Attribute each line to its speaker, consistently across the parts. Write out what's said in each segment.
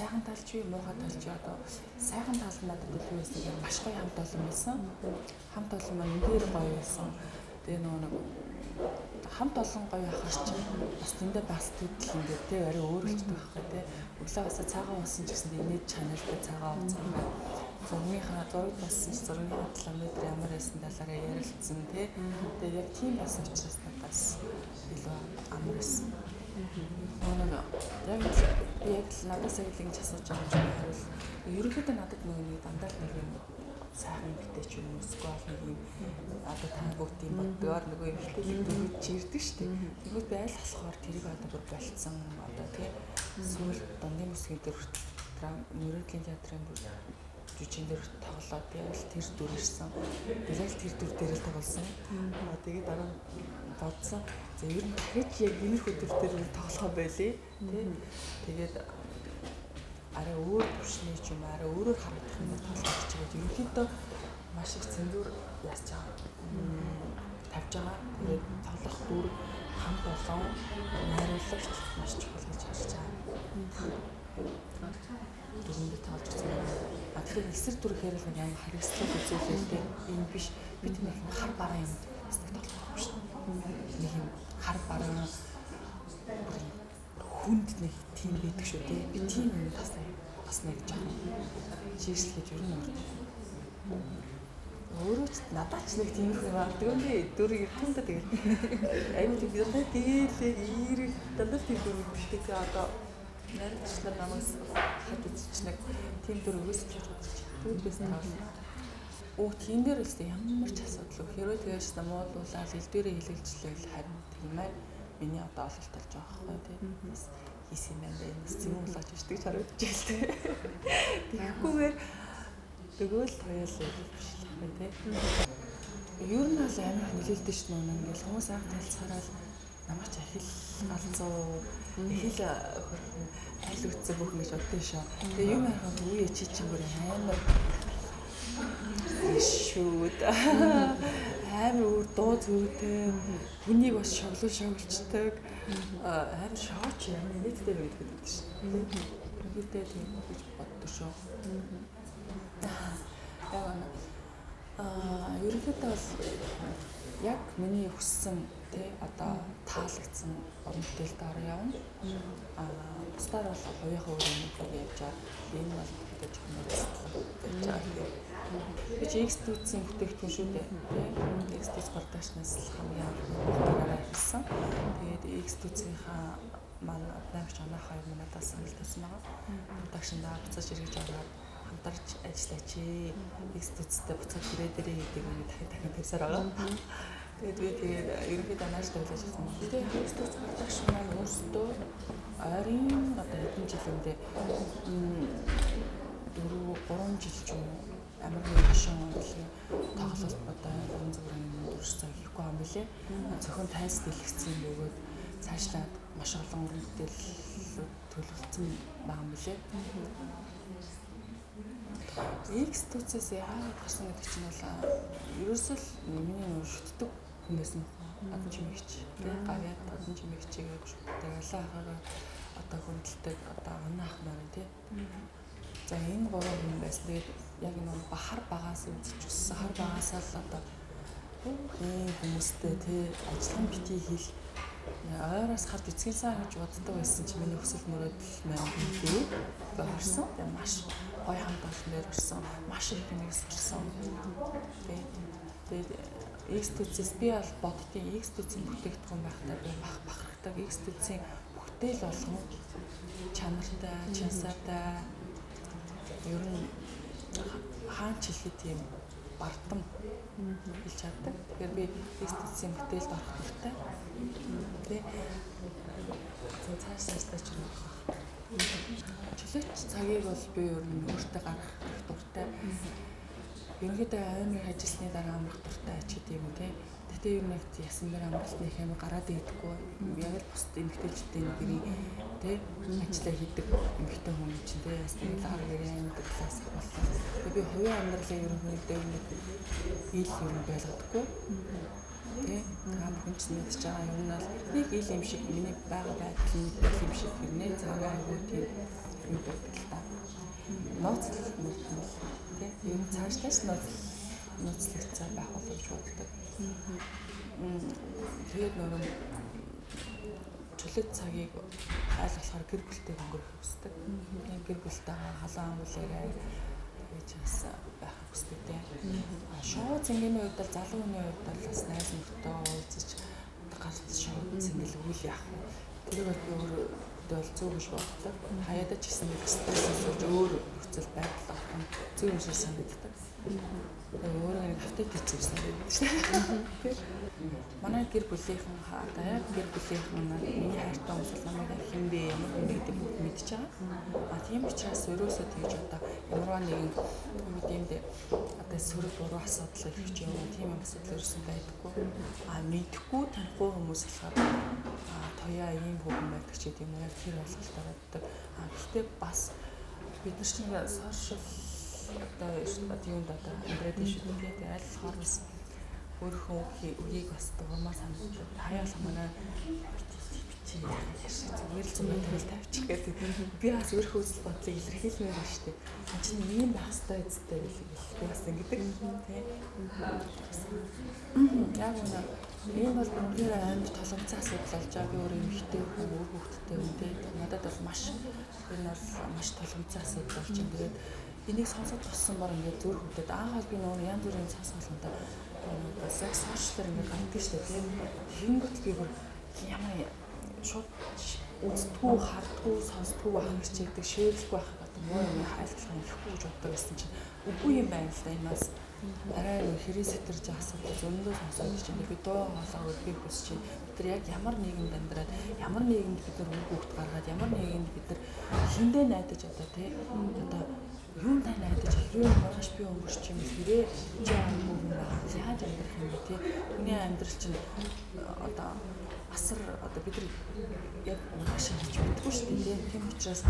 Speaker 1: Сайхан тал ч юу, муухай тал ч одоо сайхан тал нь надад илүү байсан юм. Маш гоё хамт олон байсан. Хамт олон маань үнэхээр гоё байсан. Тэгээ нөгөө нэг хамт олон гоё ахар чинь бас тэндээ бас төдөл ингээд тэ арай өөрөлддөг байхгүй тэ. Өглөө басаа цагаан уусан ч гэсэн инээд чанартай цагаан ууцсан. Зургийнхаа зураг болсон ч зургийн талаар өнөөдөр ямар байсан талаараа ярилцсан тэ. Тэгээ яг тийм байсан учраас надаас илүү амар байсан. Нэг яг би яг л надаас яг л ингэж асууж байгаа юм чинь хариул ерөнхийдөө надад нэг дандаа л нэг юм сайхан эмэгтэй ч юм уу эсвэл нэг юм одоо та бүгдийн боддгоор нөгөө эмэгтэйлэг дөрөв чи ирдэг шүү дээ. Тэгвэл би аль болохоор тэрийг одоо бүр болцсон одоо тий сүүл дундын бүсгийн дөрөв мөрөөдлийн театрын бүр жүжигэн дээр тоглоод яг л тэр дүр ирсэн. Яг л тэр дүр дээр л тоглосон. Тэгээд дараа нь бодсон. За ер нь дахиж яг иймэрхүү дүр дээр тоглохоо байлээ. Тий. Тэгээд арай өөр төвшний ч юм арай өөрөөр харагдах юм тоглох гэж байгаа. Ерөнхийдөө маш их цензуур яарч байгаа. Тавьж байгаа. Тэгээд тоглох дүр хамт олон найруулагч маш чухал гэж харж байгаа. Дүрэндээ тоглож байсан юм. А тэгэхээр эсрэг дүр гэхээр л нэг амар харгислал үзүүлээ те. Энэ биш. Би тийм нэг хар бараан юм бас нэг тоглохгүй шүү. Нэг юм хар бараан хүнд нэг тийм байдаг шүү те. Би тийм юм бас бас нэг жоохон чийшлэж ер нь урд. Өөрөө ч надад ч нэг тиймэрхүү юм аа. Тэгвэл дүр ирдэндээ тэгэл аюу тийм дандаа тэгэлээ иирэг дандаа тийм дүр ирдэг. Тэгээ одоо найруулагчлаар намайг хад үзэж нэг тийм дүр өгөөс ч үзэж. Тэгвэл бис таавал. Өө тийм дээр л ямар ч асуудал үгүй. Хэрвээ тэгэж намуулуулаад элдвэрээ хэлэлжлээл харин тийм ээ. Миний одоо ололт болж байгаа байхгүй тий. Бас хийсэн юм байна. Бас зэвүүн болгож ичдэг ч харагдчихэв л тий. Тэгэхгүйгээр тэгвэл тоёол биш л байхгүй тий. Ер нь бол амар их нөлөөлдөг ш нь ингээл хүмүүс анх танилцахаараа л намайг ч ахил галзуу их л хөрхөн аль үтсэ бүх ингэж боддоо шээ. Тэгээ юм ярих үе чи чинь бүр амар шүүд. Амар өөр дуу зүйтэй хүнийг бас шоглол шоглчдаг. Амар шооч юм нийтдээ байдаг гэдэг шин. Нийтдээ тийм гэж боддог шүү. Яг ерөнхийдөө бол яг миний хүссэн тий одоо таалагдсан уран бүтээлд ороо явна. Бусдаар бол хувийнхаа өөр юм явж байгаа. Энэ бол одоо жоохон нэрсэлэн байж байгаа. Би чи X-Tooth-ийн бүтээгдэхүүн шүү дээ. Тий. X-Tooth production-аас хамгийн анх эхэлсэн. Тэгээд X-Tooth-ийнхаа маань Однаагч Онаах хоёр надаас санал тавьсан байгаа. Production-даа буцаж эргэж ороод хамтарч ажиллаач ээ. X-Tooth-тэй буцаад ирээдэрээ гэдэг юм дахин дахин тавьсаар байгаа. Тэгээд би тэгээд ерөнхийдөө нааш тавилаж авсан. Тэгээд X-Tooth production маань өөрсдөө ойрын одоо хэдэн жилэндээ 4 3 жил ч юм уу амар хошин урлагийн тоглолт одоо янз бүрийн дүрс цаг хийхгүй юм билээ. Зөвхөн тайз дэлгэцэн бөгөөд цаашлаад маш олон уран бүтээлүүд төлөвлөсөн байгаа юм билээ. X-Tooth-ээс яагаад гарсан гэдэг чинь бол ерөөсөө л миний нөр шүтдэг хүн байсан байхгүй. Адан чимэгч тий гавьяат адан чимэгчийг шүтдэг. Алаа ахыгаа одоо хүндэлдэг одоо анаа ах нар тий. За энэ гурван хүн байсан. Тэгээд яг нэг хар багаас үзэж өссөн. Хар багасаа л одоо ийм хүмүүстэй тий ажиллах битгий хэл ойроос харж үзхийсэн гэж боддог байсан чи миний хүсэл мөрөөдөл маань бий. Тэгээ харсан. Тэгээ маш гоё хамт олон дээр орсон. Маш их нэг сурсан. Тий. Тэгээд X-Tooth-ээс би бол боддtiin X-Tooth-ийн бүтээгдэхүүн байхдаа би бахархдаг. X-Tooth-ийн бүтээл болгон чанартай, чансаатай ер нь хаан ч хэлэхэд тийм бардам хэлж чаддаг. Тэгэхээр би X-Tooth-ийн бүтээлд орох дуртай. Тэ. Цааш цаашдаа ч юм уу. Чөлөөч цагийг бол би ер нь өөртөө гаргах их дуртай. Ерөнхийдөө амар ажилласны дараа амрах дуртай ч гэдэг юм те. Гэтэ ер нь яг ясан дээр амралт нэг амар гараад идэхгүй. Яг л бусд эмэгтэйчүүдийн гэрийн те ажиллаа хийдэг эмэгтэй хүн чинь те бас тэгэл ар гэрийн амьдралаас ахваллаа. Тэгээ би хувийн амьдралын ерөнхийдөө нэг ил ер нь байлгадаггүй. Тэ та бүхэн ч мэдж байгаа юм нь бол нэг ил юм шиг миний байгаа байдал нь ил юм шиг хэрнээ цагаа айгүй тийм юу байдаг л та. Нууцлал мөрдмөл тий. Ер нь цаашдаа ч нууцлагдсан байх болов гэж боддог. Тэгээд нөгөө чөлөөт цагийг аль болохоор гэр бүлтэй өнгөрөх хүсдэг. Гэр бүлтэйгээ халуун амгалаарай гэж бас байх хүсдэг тий. Шоу цэнгэний үед бол залуу хүний үед бол бас найз нөхдөд уулзаж ганц шоу цэнгэл үйл яах вэ? Тэр бол би өөрөө бол зөв гэж боддог. Хаяадаа ч гэсэн нэг стрессээс болж өөр нөхцөл байдал авах нь зөв юм шиг санагддаг. Өөрөө нэг автыг хийчихсэн байдаг шүү дээ. Манай гэр бүлийнхэн одоо яг гэр бүлийнхэн миний хайртай хүмүүс бол намайг хэн бэ, ямар хүн бэ гэдэг бүгд мэдж байгаа. А тийм учраас ерөөсөө тэгж одоо ямарваа нэгэн юм дээр одоо сөрөг буруу асуудал ирэх юм уу, тийм юм асуудал ерөөсөн байдаггүй. А мэдхгүй танихгүй хүмүүс болохоор тоёа ийм хүүхэн байдаг ч гэдэг юм уу, яг тэр ойлголтоор боддог. А гэхдээ бас бид нар чинь сошиал одоо юунд одоо амьдраад шүү дээ. Тэгээ аль болохоор бас өөрийнхөө үгийг бас дуурмаар санагдаж хаяа л манай бичиж зүгээр л зүгээр тэгэл тавьчих гэдэг. Би бас өөрийнхөө үзэл бодлыг илэрхийлмээр байна шүү дээ. Энд чинь ийм байх ёстой эзтэй гэх би бас ингэдэг тий. Яг үнэ энэ бол үнэхээр амар толгомцсон асуудал болж байгаа. Би өөрөө эмэгтэй хүн, өөр хүүхэдтэй хүн тий. Надад бол маш энэ бол маш толгомцсон асуудал болж байна. Тэгээд энийг сонсоод туссан бор ингээд зүрх хөдлөд аахал би нөгөө янз бүрийн цаас болгонтой бас яг сошиалар ингээд гардаг шүү дээ тийм. Тэгэнгүүт би бүр ямар шууд үздэггүй, хардггүй, сонсдгүй байх хичээдэг, шеэрлэхгүй байх гэдэг муу юм хайлтлах юм ихгүй гэж боддог байсан чинь үгүй юм байна л да. Энэ бас арай нэг хэрэг сэтэрж асуудал зөндөө сонсоод чинь би дуу хоолой өргөхийг хүсэж чинь бид нар яг ямар нийгэмд амьдраад, ямар нийгэмд бид нар үр хүүхэд гаргаад, ямар нийгэмд бид нар хиндэ найдаж одоо тий одоо юундаа найдаж хэрвээ маргааш би өнгөрч юм хэрэг чи амгүй хүн байх яаж амьдрах юм бэ тий. Түүний амьдрал чинь одоо асар одоо бид нар яг маргааш хийж мэдгүй шүү дээ тий. Тийм учраас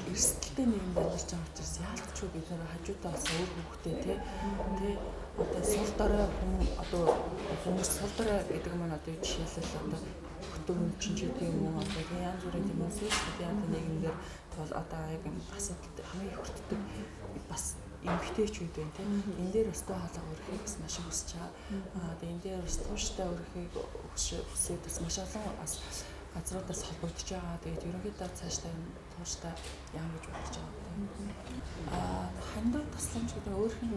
Speaker 1: эрсдэлтэй нийгэмд амьдарч байгаа учраас яалтчгүй бид нар хажуудаа бас өөр хүүхдээ тий. Тий одоо сул дорой хүн одоо хүмүүс сул дорой гэдэг маань одоо жишээлбэл одоо хөтөн чинь ч гэдэг юм уу одоо янз бүрийн тийм үү яг нийгэмдэр тул одоо яг асуудал хамгийн их өртдөг бас эмэгтэйчүүд байна тийм. Энэ дээр бас дуу хоолой өргөхийг бас маш их хүсэж байгаа. Аа тэгээ энэ дээр бас тууштай өргөхийг хүсээд бас маш олон бас газруудаас холбогдож байгаа. Тэгээд ерөнхийдөө цаашдаа тууштай яам гэж бодож байгаа тийм. Аа хандив тусламж гэдэг нь өөрөх нь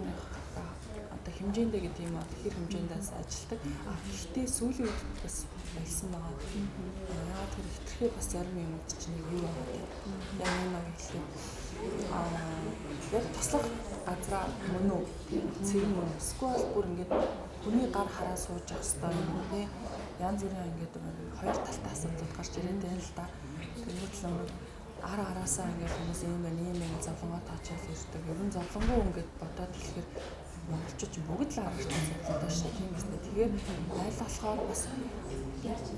Speaker 1: одоо хэмжээндээ гэдэг юм аа хэр хэмжээндээс ажилтдаг. А гэхдээ сүүлийн үед бас болсон байгаа. Яагаад тэр хэтэрхий бас зарим юмуд чинь нэг юу байгаа тийм. Яг энэ нэг хэлэхэд аа яг туслах газраа мөн үү? Цэг мөн. Эсвэл бүр ингээд хүний гар хараа сууж явах хэрэгтэй юм уу тий. Янз бүрийн ингээд хоёр талтай асуудал гарч ирээд байна л да. Тэгмэд л нэг ар араасаа ингээд хүмүүс ийм байна, ийм байна зовлонгоо таачаал ирдэг. Ер нь зовлонгоо ингээд бодоод хэлэхээр монголчууд бүгд л аргатай зовлонтой шүү дээ. Тийм биз дээ. Тэгэхээр айл болохоор бас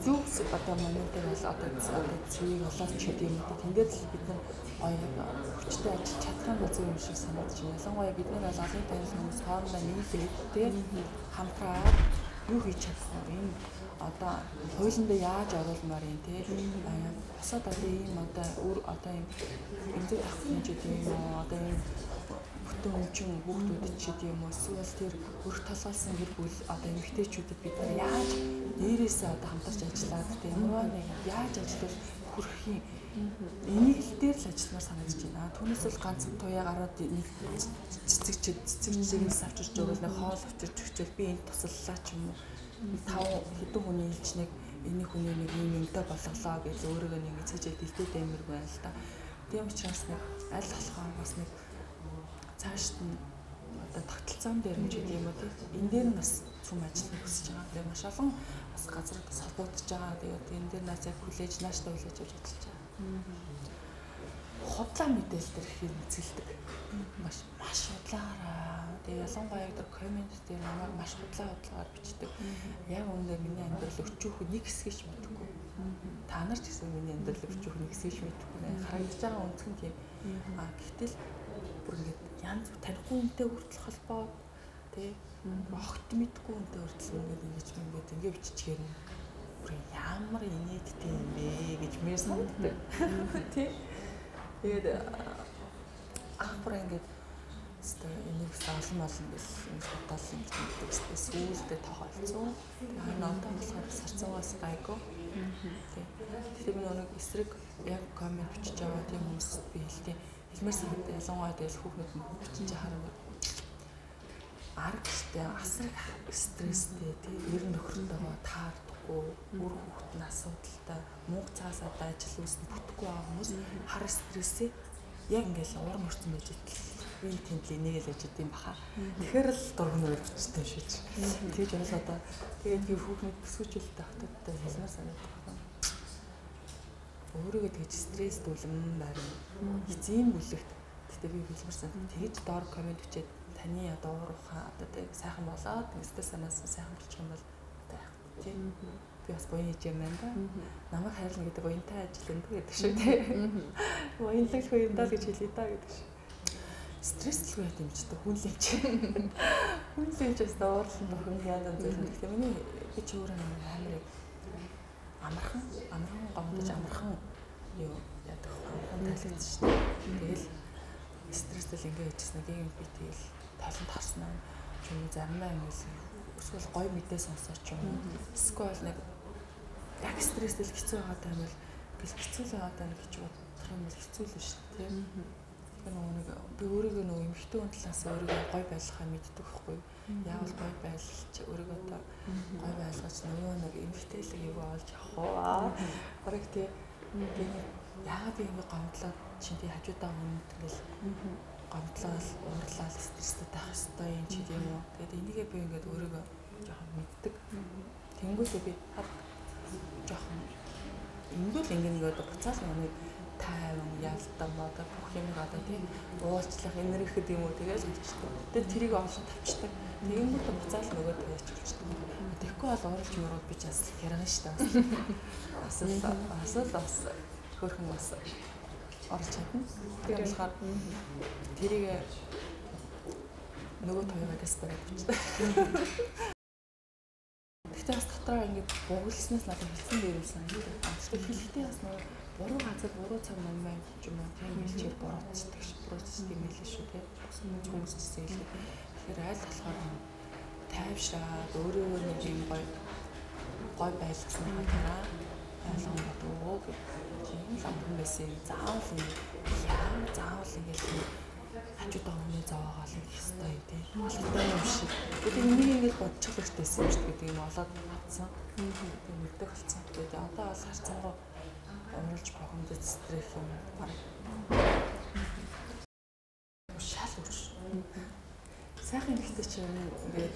Speaker 1: зөв одоо моментээр бол одоо цэгийг олоод ч гэдэг юм уу. Тэндээ л бид нар гоё хүчтэй ажиллаж чадах юм бол зөв юм шиг санагдаж байна. Ялангуяа бид нар бол олон танил хүмүүс хоорондоо нийлээд тийм хамтраад юу хийж чадах вэ? Энэ одоо хуулиндаа яаж оруулмаар юм те? Бусад одоо ийм одоо үр одоо ийм эмзэг авах юм ч гэдэг юм уу? Одоо ийм бүтэн өмчин хүүхдүүд ч гэдэг юм уу? Эсвэл тэр өрх толгойлсон гэр бүл одоо эмэгтэйчүүдэд бид нар яаж дээрээсээ одоо хамтарч ажиллаад те ямарваа нэг яаж ажиллах хүрэх юм энийг л дээр л ажилламаар санагдаж байна. Түүнээс л ганц туяа гараад нэг цэцэг цэцэгчээс авчирч өгвөл нэг хоол авчирч өгчөөл би энд туслалаа ч юм уу. Тав хэдэн хүний илчнийг энэ хүний нэг юм юмтай болголоо гэж өөрийгөө нэг цэжээ дэлдээд амирг байна л да. Тийм учраас нэг аль болохоор бас нэг цаашд нь одоо тогтолцоон дээр юм ч гэдэг юм уу тийм. Энэ дээр нь бас цөм ажиллахыг хүсэж байгаа. Тэгээ маш олон бас газрууд бас холбогдож байгаа. Тэгээд энэ дээр наас яг хүлээж нааштай хүлээж авч ажиллаж байгаа. Худлаа мэдээлэл дээр их мэдсэлдэг. Маш маш худлаараа. Тэгээ ялангуяа яг тэр коммент дээр намайг маш худлаагаар бичдэг. Яг үүндээ миний амьдрал өчүүх нэг хэсгийг ч мэдэхгүй. Та нар ч гэсэн миний амьдрал өчүүх нэг хэсгийг ч мэдэхгүй. Харагдаж байгаа өнцгөн тийм. А гэтэл бүр ингээд янз танихгүй хүнтэй хүртэл холбоо тий огт мэдгүй хүнтэй хүртэл ингээд ингэж ингээд ингэ биччихээр нь бүр ямар инээдтэй юм бэ гэж мэр санагддаг. Тий. Тэгээд анх бүр ингээд өстой энийг олон олон гэл ингэж бодоол ингэж мэддэг өстой сүүлдээ тоохолцсон. Тэгээд харин одоо болохоор сарцуугаас гайгүй. Тэгэхээр би нэг эсрэг яг коммент бичиж байгаа тийм хүмүүс би хэлдэг. Хэлмээр санагдаа ялангуяа тэгэл хүүхнүүд бичиж харангуй арга штэ асар стресстэй тийм ер нөхөртөөгөө таардаггүй үр хүүхэд нь асуудалтай мунга цаас одоо ажил үүснэ бүтэхгүй байгаа хүмүүс хар стрессээ яг ингээл урам өрцөн байж итэл би тэнд л энийг л яж идэм баха. Тэгэхээр л дургнаар бичдэг шиж. Тэгж ойлгоо. Тэгээд би хүүхнүүд бүсгүүчүүлэлтэй хотодтой хэлмээр санагдах байна. Өөрийгөө тэгж стресстүүлэн барин эзэн бүлэгт. Гэтэ би хэлмээр санагдав. Тэгж доор коммент бичээд таны одоо уур ухаан одоо тэг сайхан болоод стресс санаас сайхан болчих юм бол одоо яах вэ тийм. Би бас буян хийж юм байна да. Намайг хайрлна гэдэг буянтай ажил юм гэдэг шиг тийм. Буянлаг хөө юм даа гэж хэлье да гэдэг шиг. Стресслгүй байт юм чи та хүн л юм чи. Хүн л юм чи өстө уурлан бохин янз янз зүйл. Гэхдээ миний би чи өөрөө амар амархан гомдож амархан юу яадаг амархан таалагдсан шүү дээ. Тэгэл стрессэл ингээ хийжсэн нэг юм би тэгэл талент харсан юм. Ч юм заримдаа ингээл эсвэл гоё мэдээ сонсоод ч юм уу. Эсвэл нэг яг стрессэл хэцүү байгаа тайм бол ингээл хэцүү л байгаа даа гэж бодох юм бол хэцүү л шүү дээ. Тэгэхээр нөгөө нэг би өөрийгөө нөгөө эмэгтэй хүн талаас өөрийгөө гоё байлгахаа мэддэг байхгүй. Яавал гоё байлж өөрийгөө одоо гоё байлгаж нөгөө нэг эмэгтэйлэг юу олж авах уу? Бараг тий би яагаад би ингэ гомдлоод чинь тий хажуудаа хүнд ингээл гомдлоод уурлаад стресстэй байх ёстой юм чи тийм үү. Тэгээд энийгээ би ингээд өөрийгөө жоохон мэддэг. Тэнгүүтээ би жоохон ингэвэл ингэ нэг одоо буцаал нэг тайван ялдан одоо бүх юмыг одоо тийм уулчлах энергэхэд юм уу тэгэл хийчихдэг. Тэгээд тэрийг олон тавьчихдаг. Тэгэнгүүтээ буцаал нөгөө тавьчихдаг. Тэгэхгүй бол ууралж мөрөөд би ч бас хэрэг шүү дээ. Бас л бас хөөрхөн бас орж чадна. Тэр болохоор тэрийг нөгөө туйгаас бариад авчихдаг. Гэхдээ бас дотроо ингээд бугласнаас надад хэлсэн дээр санагдав. Гэхдээ хэлэхдээ бас нөгөө буруу газар буруу цаг момент ч юм уу тийм хэлчихээр буруутчихдаг шүү. Буруутчихдаг юм хэлээ шүү тийм. Бас хүмүүс ч гэсэн хэлээ. Тэгэхээр айл болохоор тайвшраад өөрийгөө нэг юм гоё гой байлгасныхаа дараа ойлгон бодгоо гэх тийм л амархан байсан юм. Заавал юм яа заавал ингээд хажуудаа хүний зовоогоол их ёстой юм тий. Алхтай юм шиг. Тэгээд энийг ингээд бодчих хэрэгтэйсэн юм шүү гэдэг юм олоод авцсан. Тэгээд мэддэг болсон. Тэгээд одоо бол харцангуй ууралж бохомдож стресс юм баг. Шал үрш. Сайхан ихтэй чи ингээд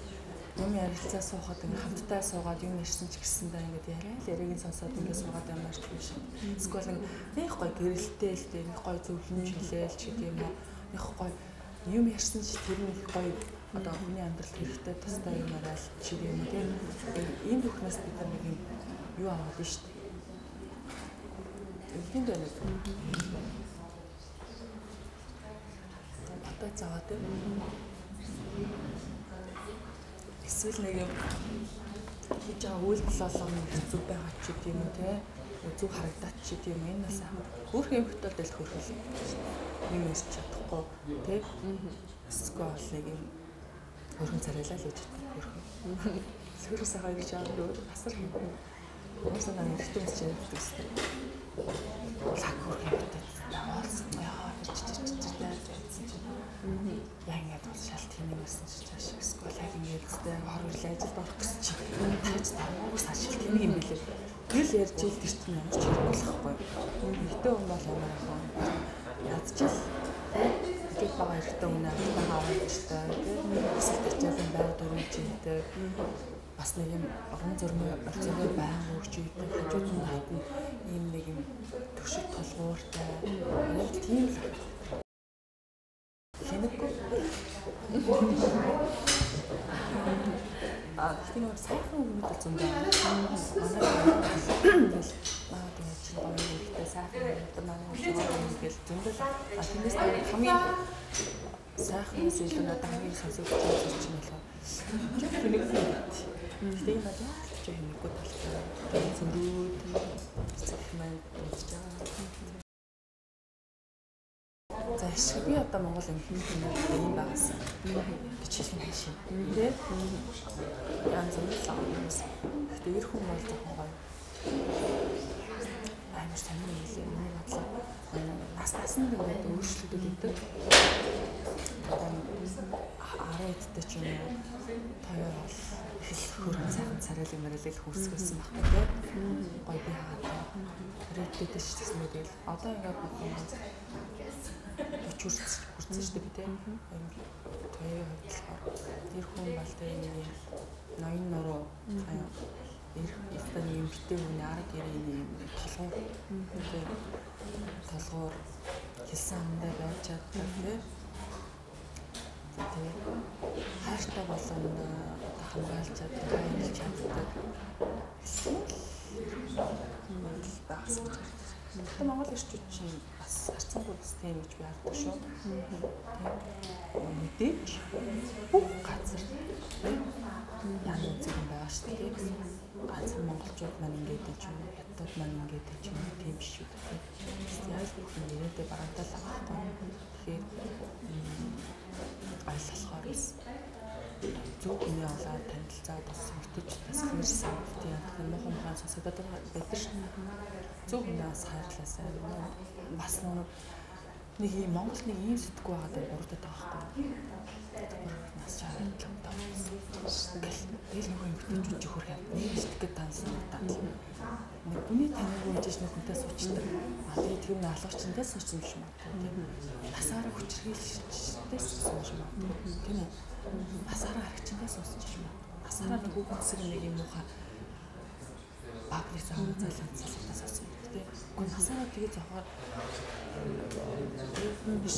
Speaker 1: юм ярилцаа суухад ингээд хамтдаа суугаад юм ярьсан ч гэсэндээ ингээд яриа л яриаг нь сонсоод ингээд суугаад ямар ч биш. Эсвэл нэг гоё гэрэлтэй л дээ, нэг гоё зөвлөмж хэлээл ч гэдэг юм уу. Нэг гоё юм ярьсан ч тэр нэг гоё одоо хүний амьдралд хэрэгтэй тустай юм яриа л ч гэдэг юм уу тийм. Ийм бүхнээс бид нар нэг юм юу аваад нь шүү дээ. Энд байна. Батай цаваа тийм. Эсвэл нэг юм хийж байгаа үйлдэл болгоно хэцүү байгаа ч гэдэг юм уу те. Зүг харагдаад ч гэдэг юм. Энэ бас хөөрхөн юм хөтөлдөл хөөрхөл юм ярьж чадахгүй те. Эсвэл нэг юм хөөрхөн царайлаа л гэж хөөрхөн. Сөрөг сайхан гэж байгаа өөр асар юм. Уусаа нэг эртэн ч ярьдаг гэсэн. Лаг хөөрхөн хөтөлд уулсан. Яа чич байсан чинь. Яг ингээд бол шал тийм юм байсан чи цааш эсвэл яг ингээд зтэй хор үрлээ ажилд орох гэсэн чи тааж таваагүй цааш тийм юм билээ. Гэл ярьж ил тэр чинь ямар ч хэрэггүй л ахгүй. Эрэгтэй хүн бол ямар ахаа ядчил тэр байгаа эрэгтэй хүн автагаа аваачтай тийм эсвэл тачаалan байр дөрвж ийдэг бас нэг юм орон зөрмөө орцоогоор байнга өгч ийдэг хажууд нь хатна ийм нэг юм төшөг тулгууртай яг тийм л хэнэггүй. А гэхдээ нэг сайхан хүмүүс бол зөндөө. Манай маа тэгээд чинь гоё хэрэгтэй сайхан юм манай хүмүүс гэл зөндөө. А тэрнээс хамгийн сайханаас илүү надад хамгийн сонсогдож байгаа чинь болохоор хэнэггүй. Гэхдээ энэ бол яг ч хэнэггүй талтай. Тэгээд зөндөө цахимаа дуудаж байгаа. хайш. Би одоо Монгол эмэгтэй хүн юм байгасан гэж хэлэх нь хайш. Тэ? Янз бүр л юм. Гэхдээ эр хүн бол жоохон гоё. Амар сонир юм лээ. Миний бодлоор нас насанд ингээд өөрчлөгдөд идэг. Одоо 10 эдтэй ч юм уу тоёо бол их л хөрөн сайхан царайлаг марайлаг хөрсгөөсөн байхгүй тий. Гоё би хаатай. 20 эдтэй ч гэсэн тэгэл одоо ингээд бодсон 30 хүрсэн шүү дээ би тий. Тоёо хувьд болохоор тэр хүн бол тий нэг юм ноён нуруу эрх нэг эмэгтэй хүний арга гэрийн юм толгуур тий. Толгуур хэлсэн амдаа байж чаддаг тий. Тэгээ хайртай болон хамгаалж чаддаг, хайрлаж чаддаг. Багс гэж байна. Одоо Монгол эрчүүд чинь бас харцангуй бас тийм гэж би хардаг шүү. Тийм. Мэдээж бүх газар яа нэг юм байгаа шүү дээ. Ганцхан монголчууд маань ингэж байж юм уу? Хятад маань ингэж байж юм уу? Тийм биш шүү дээ. Яг л бүх юм нэрээдээ барантай л байгаа байхгүй. Тэгэхээр ойлголохоор бас зөв хүний олоод танилцаад бас эмэгтэйчүүд бас хэмэр санагдтыг юм муухай муухай сонсогдоод байдаг шүү. Зөв хүнээс хайрлаасай. Бас нэг юм Монгол нэг ийм сэтгэхгүй байгаа даа буруудаад байгаа байхгүй. Нас чаадлаа. Тэгэл нөгөө эмэгтэйчүүд чи хөрх явд. Нэг сэтгэх гээд таньсан надад. Нэг хүний таниагүй гэж нэг хүнтэй суучдаг. А тэгээ тэр нэг алуурчтай суусан юм шиг магадгүй тийм. Насаараа хүчирхийлэгчтэй суусан юм шиг магадгүй тийм үү? Насаараа харагчтай суусан юм шиг магадгүй. Насаараа нэг хүүхэсэг нэг юм муухай баабны зам залан залгатаа суусан тийм. Гэхдээ насаараа тэгээ зохоор биш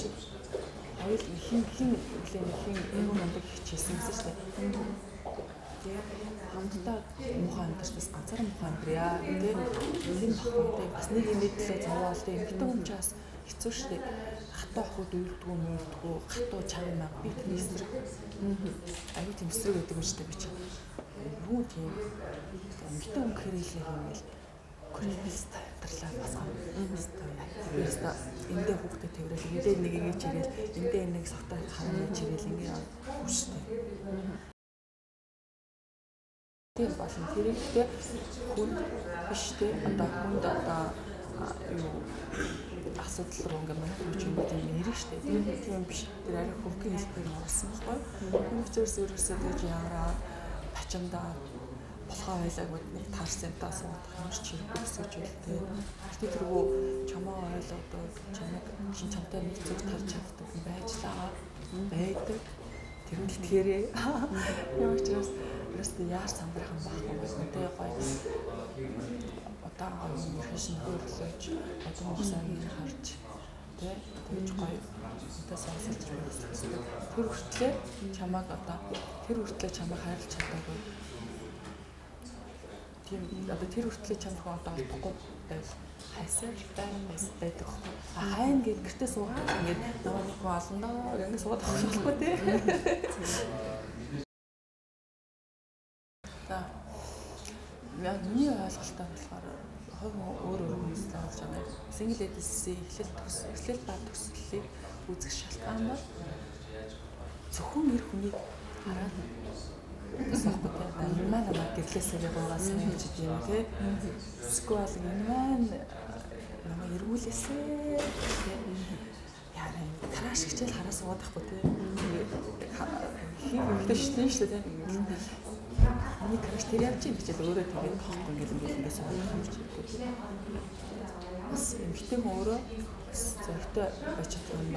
Speaker 1: хоёул хин хин үлээ нэг хин эвгүй мундаг хичээсэн гэсэн шүү дээ. Тэгээ хамтдаа муухай амьдарчаас ганцаараа муухай амьдрья тий. Тийм баггүй тий. Бас нэг юм мэдлээ зовоол тий. Эмэгтэй хүн ч бас хэцүү шүү дээ. Хатуу охид үйлдэггүй мүүлдэггүй хатуу чанга маа би тийм эсрэг. Аюу тийм эсрэг байдаг юм шүү дээ би чи. Юу тийм эмэгтэй хүн гэхээр илээ юм л крипист амьдралаа бас гам. Эндээ хүүхдээ тэрэл, эндээ нэг ингэж ирэл, эндээ нэг согтой хараа чирэл ингэ хүчтэй. Тийм болно. Тэрэгтэй хүнд биш те одоо хүнд одоо юу асуудал руу ингээ манай хүч юм тийм нэрэг штэ. Тийм биш. Тэр арай хөвгөн хэлбэр оруулсан байхгүй. Хүмүүстээс ерөөсөө тэгж яараа бачимдаа болохоо байлаагүй нэг таарсан юмтаа суудах юм ч хэрэггүй гэсэн ч үйл те. Гэтэ тэргүү чамаа ойлгодоо чамайг чин чамтай нэг зүг тарж чаддаг юм байж лаа байдаг. Тэр нь тэтгээрээ. Ямар учраас ерөөсөө яаж самбарах юм байхгүй байсан те гоё. Удаан гоё юм хэрхэн хөөрөлөөж одоо мохсааг харж те тэгж гоё өнтөө сонсолж байсан. Тэр хүртлээр чамааг одоо тэр хүртлээр чамайг хайрлаж чадаагүй. Тийм одоо тэр хүртлээр чамд хүн одоо олдохгүй байл хайсаар байдаг хөө. А хайна гэд гэртээ суугаад ингээд нөгөө нэг хүн олондоо ингээд суугаад авах болохгүй тий. За яг миний ойлголтоор болохоор хувь өөр өөр хүмүүстэй болж байгаа. Single ladies-ийн эхлэл төгс эхлэл ба төгслөлийг үзэх шалтгаан бол зөвхөн эр хүнийг хараад байхгүй тий. Энэ маань намайг гэрлээсээ гуйгаасан гэж юм тий. Эсвэл энэ маань намайг эргүүлээсээ тий. Яараа краш хичээл хараа суугаад байхгүй тий. Хин юмтай шүтэн шүү дээ тий. Миний краш тэр явж юм хичээл өөрөө тэгээд тоохгүй ингээд ингээд ингээд суугаад юм чи. Бас эмэгтэй хүн өөрөө бас зөрөгтэй байж чадах юм.